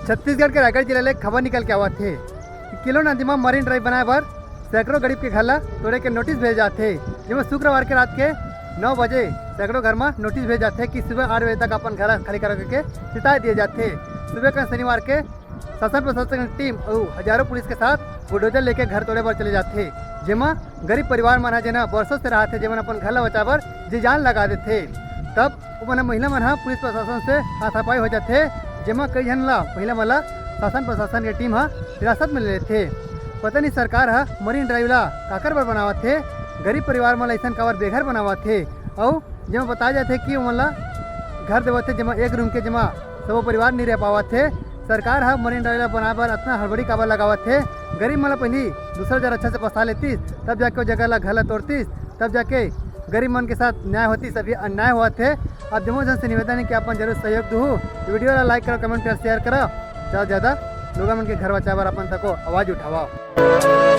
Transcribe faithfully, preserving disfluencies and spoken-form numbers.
छत्तीसगढ़ के रायगढ़ जिला ले खबर निकल के आवत हे कि किलो नदी म मरीन ड्राइव बनाए बर सैकड़ों गरीब के घर ला तोड़े के नोटिस भेजे जाथे, जेमा शुक्रवार के रात के नौ बजे सैकड़ों घर म नोटिस भेजे जाथे कि सुबह आठ बजे तक अपन घर ला खाली करे के चेताए दिए जाथे। सुबह का शनिवार के शासन प्रशासन की टीम अउ हजारों पुलिस के साथ बुलडोजर लेके घर तोड़े बर चले जाथे, जेमा गरीब परिवार मन ह, जेन ह बरसों से रहत हे, जेमन अपन घर ला बचाए बर जी जान लगा देथे। तब ओमन ह, महिला मन ह पुलिस प्रशासन से हाथापाई हो जाथे, जेमा कई झन ला, महिला मन ला शासन प्रशासन के टीम ह हिरासत में ले लेथे। पता नहीं सरकार ह मरीन ड्राइव ला काकर बर बनावत हे, गरीब परिवार मन ला अइसन काबर बेघर बनावत हे। अउ जेमा बताया जाथे कि ओमन ला घर देवत हे, जेमा एक रूम के, जेमा सबो परिवार नहीं रह पावत हे। सरकार ह मरीन ड्राइव ला बनाए बर अतना हड़बड़ी काबर लगावत हे? गरीब मन ला पहली दूसरा जगह अच्छा से बसा लेतीस, तब जाके वो जगह ला, घर ला तोड़तीस, तब जाके गरीब मन के साथ न्याय होतीस। अभी अन्याय होवत हे। आप जम्मो झन से निवेदन हे कि अपन जरूर सहयोग दूहू। वीडियो ला लाइक करो, कमेंट करो, शेयर करो, ज्यादा से ज्यादा लोगन मन के घर बचाए बर अपन तको आवाज उठावा।